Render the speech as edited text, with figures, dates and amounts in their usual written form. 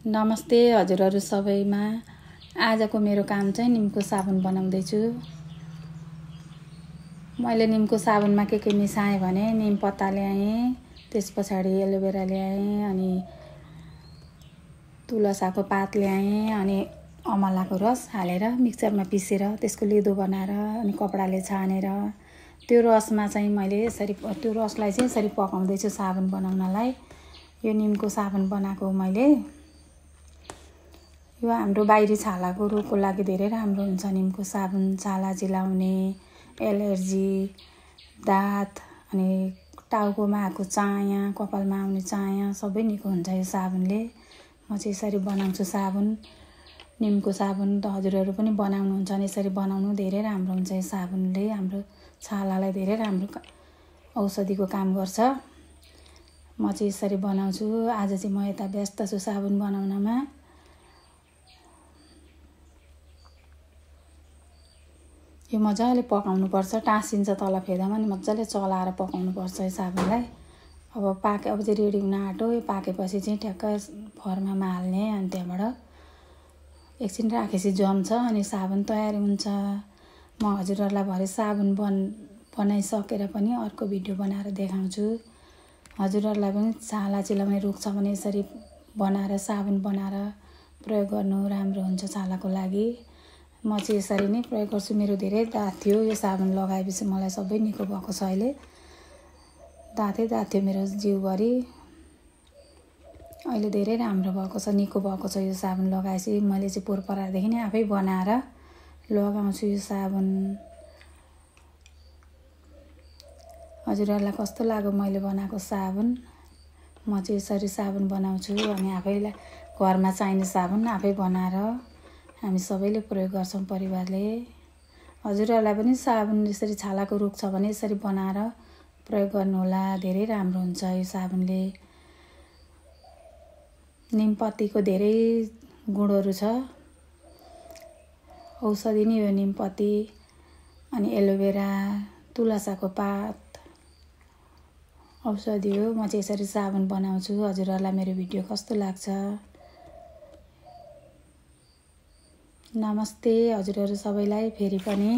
नमस्ते हजुरहरू सबैमा। आजको मेरो काम चाहिँ निमको साबुन बनाउँदैछु। मैले निमको साबुनमा के मिसाएँ भने निम पत्ता ल्याएँ, त्यस पछाडि एलोभेरा ल्याएँ, अनि तुलसाको पात ल्याएँ, अनि अमलाको रस हालेर मिक्सरमा पिसेर त्यसको लेदो बनाएर अनि कपडाले छानेर त्यो रसमा चाहिँ मैले त्यो रसलाई चाहिँ यसरी पकाउँदैछु साबुन बनाउनलाई। यो निमको साबुन बनाएको मैले। यो हाम्रो बाहिरी छालाको रोगको लागि धेरै राम्रो हुन्छ निमको साबुन। छाला चिलाउने, एलर्जी, दाँत, अनि टाउकोमा आएको चाया, कपालमा आउने चाया सबै निको हुन्छ यो साबुनले। म चाहिँ यसरी बनाउँछु साबुन। निमको साबुन त हजुरहरू पनि बनाउनुहुन्छ भने यसरी बनाउनु धेरै राम्रो हुन्छ। यो साबुनले हाम्रो छालालाई धेरै राम्रो औषधिको काम गर्छ। म चाहिँ यसरी बनाउँछु। आज चाहिँ म यता व्यस्त छु साबुन बनाउनमा। यो मजाले पकाउनुपर्छ, टाँसिन्छ तल फेदामा नि मजाले चलाएर पकाउनुपर्छ यो साबुनलाई। अब चाहिँ रेडी हुन आँट्यो। यो पाकेपछि चाहिँ ठ्याक्क फर्मामा हाल्ने, अनि त्यहाँबाट एकछिन राखेपछि जम्छ अनि साबुन तयार हुन्छ। म हजुरहरूलाई भरे साबुन बनाइसकेर पनि अर्को भिडियो बनाएर देखाउँछु। हजुरहरूलाई पनि छाला चिलाउने रोग छ भने यसरी बनाएर साबुन बनाएर प्रयोग गर्नु राम्रो हुन्छ छालाको लागि। म चाहिँ यसरी नै प्रयोग गर्छु। मेरो धेरै दाँत थियो, यो साबुन लगाएपछि मलाई सबै निको भएको छ। अहिले दाँत थियो मेरो जिउभरि, अहिले धेरै राम्रो भएको छ, निको भएको छ यो साबुन लगाएपछि। मैले चाहिँ पोहोर परारदेखि नै आफै बनाएर लगाउँछु यो साबुन। हजुरहरूलाई कस्तो लाग्यो मैले बनाएको साबुन? म चाहिँ यसरी साबुन बनाउँछु अनि आफैलाई घरमा चाहिने साबुन आफै बनाएर हामी सबैले प्रयोग गर्छौँ परिवारले। हजुरहरूलाई पनि साबुन यसरी छालाको रोग छ भने यसरी बनाएर प्रयोग गर्नुहोला, धेरै राम्रो हुन्छ यो साबुनले। निमपत्तीको धेरै गुणहरू छ, औषधि नै हो निमपत्ती। अनि एलोभेरा, तुलसाको पात औषधि हो। म चाहिँ यसरी साबुन बनाउँछु। हजुरहरूलाई मेरो भिडियो कस्तो लाग्छ? नमस्ते हजुरहरू सबैलाई फेरि पनि।